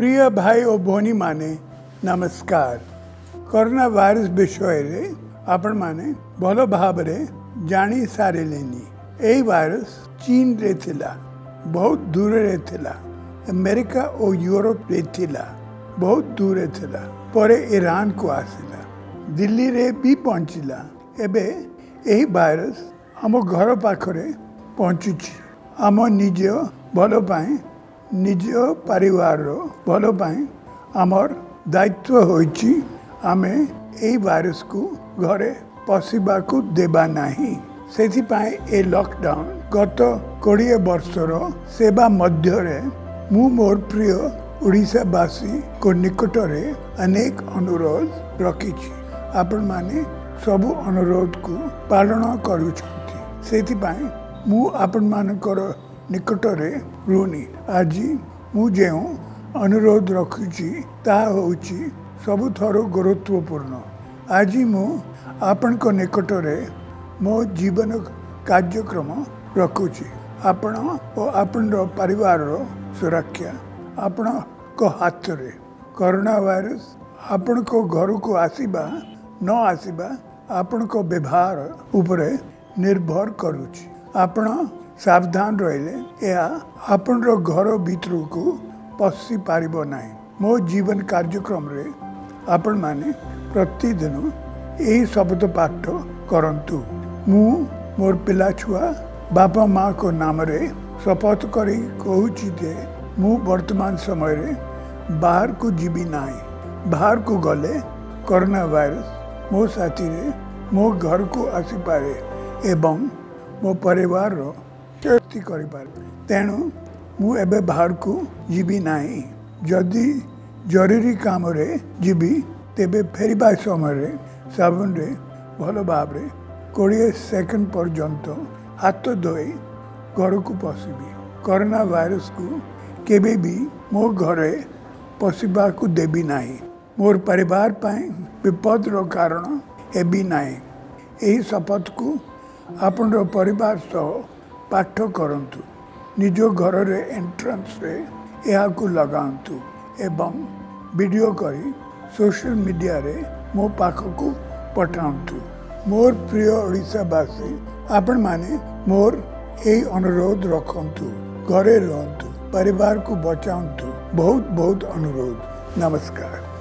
ପ୍ରିୟ ଭାଇ ଓ ଭଉଣୀମାନେ, ନମସ୍କାର। କରୋନା ଭାଇରସ ବିଷୟରେ ଆପଣମାନେ ଭଲ ଭାବରେ ଜାଣି ସାରିଲେଣି। ଏହି ଭାଇରସ ଚୀନରେ ଥିଲା, ବହୁତ ଦୂରରେ ଥିଲା। ଆମେରିକା ଓ ୟୁରୋପରେ ଥିଲା, ବହୁତ ଦୂରରେ ଥିଲା। ପରେ ଇରାନକୁ ଆସିଲା, ଦିଲ୍ଲୀରେ ବି ପହଞ୍ଚିଲା। ଏବେ ଏହି ଭାଇରସ ଆମ ଘର ପାଖରେ ପହଞ୍ଚୁଛି। ଆମ ନିଜ ଭଲ ପାଇଁ, ନିଜ ପରିବାରର ଭଲ ପାଇଁ ଆମର ଦାୟିତ୍ୱ ହୋଇଛି, ଆମେ ଏହି ଭାଇରସକୁ ଘରେ ପଶିବାକୁ ଦେବା ନାହିଁ। ସେଥିପାଇଁ ଏ ଲକଡାଉନ। ଗତ 20 ବର୍ଷର ସେବା ମଧ୍ୟରେ ମୁଁ ମୋର ପ୍ରିୟ ଓଡ଼ିଶାବାସୀଙ୍କ ନିକଟରେ ଅନେକ ଅନୁରୋଧ ରଖିଛି। ଆପଣମାନେ ସବୁ ଅନୁରୋଧକୁ ପାଳନ କରୁଛନ୍ତି, ସେଥିପାଇଁ ମୁଁ ଆପଣମାନଙ୍କର ନିକଟରେ ଋଣୀ। ଆଜି ମୁଁ ଯେଉଁ ଅନୁରୋଧ ରଖୁଛି, ତାହା ହେଉଛି ସବୁଠାରୁ ଗୁରୁତ୍ୱପୂର୍ଣ୍ଣ। ଆଜି ମୁଁ ଆପଣଙ୍କ ନିକଟରେ ମୋ ଜୀବନ କାର୍ଯ୍ୟକ୍ରମ ରଖୁଛି। ଆପଣ ଓ ଆପଣଙ୍କ ପରିବାରର ସୁରକ୍ଷା ଆପଣଙ୍କ ହାତରେ। କରୋନା ଭାଇରସ ଆପଣଙ୍କ ଘରକୁ ଆସିବା ନ ଆସିବା ଆପଣଙ୍କ ବ୍ୟବହାର ଉପରେ ନିର୍ଭର କରୁଛି। ଆପଣ ସାବଧାନ ରହିଲେ ଏହା ଆପଣଙ୍କ ଘର ଭିତରକୁ ପଶି ପାରିବ ନାହିଁ। ମୋ ଜୀବନ କାର୍ଯ୍ୟକ୍ରମରେ ଆପଣମାନେ ପ୍ରତିଦିନ ଏହି ଶପଥ ପାଠ କରନ୍ତୁ। ମୁଁ ମୋର ପିଲା ଛୁଆ, ବାପା ମାଆଙ୍କ ନାମରେ ଶପଥ କରି କହୁଛି ଯେ ମୁଁ ବର୍ତ୍ତମାନ ସମୟରେ ବାହାରକୁ ଯିବି ନାହିଁ। ବାହାରକୁ ଗଲେ କରୋନା ଭାଇରସ ମୋ ସାଥିରେ ମୋ ଘରକୁ ଆସିପାରେ ଏବଂ ମୋ ପରିବାରର କ୍ଷତି କରିପାରେ। ତେଣୁ ମୁଁ ଏବେ ବାହାରକୁ ଯିବି ନାହିଁ। ଯଦି ଜରୁରୀ କାମରେ ଯିବି, ତେବେ ଫେରିବା ସମୟରେ ସାବୁନରେ ଭଲ ଭାବରେ 20 ସେକେଣ୍ଡ ପର୍ଯ୍ୟନ୍ତ ହାତ ଧୋଇ ଘରକୁ ପଶିବି। କରୋନା ଭାଇରସକୁ କେବେ ବି ମୋ ଘରେ ପଶିବାକୁ ଦେବି ନାହିଁ। ମୋର ପରିବାର ପାଇଁ ବିପଦର କାରଣ ହେବି ନାହିଁ। ଏହି ଶପଥକୁ ଆପଣଙ୍କ ପରିବାର ସହ ପାଠ କରନ୍ତୁ। ନିଜ ଘରରେ ଏଣ୍ଟ୍ରାନ୍ସରେ ଏହାକୁ ଲଗାନ୍ତୁ ଏବଂ ଭିଡ଼ିଓ କରି ସୋସିଆଲ ମିଡ଼ିଆରେ ମୋ ପାଖକୁ ପଠାନ୍ତୁ। ମୋର ପ୍ରିୟ ଓଡ଼ିଶାବାସୀ, ଆପଣମାନେ ମୋର ଏହି ଅନୁରୋଧ ରଖନ୍ତୁ। ଘରେ ରୁହନ୍ତୁ, ପରିବାରକୁ ବଚାନ୍ତୁ। ବହୁତ ବହୁତ ଅନୁରୋଧ। ନମସ୍କାର।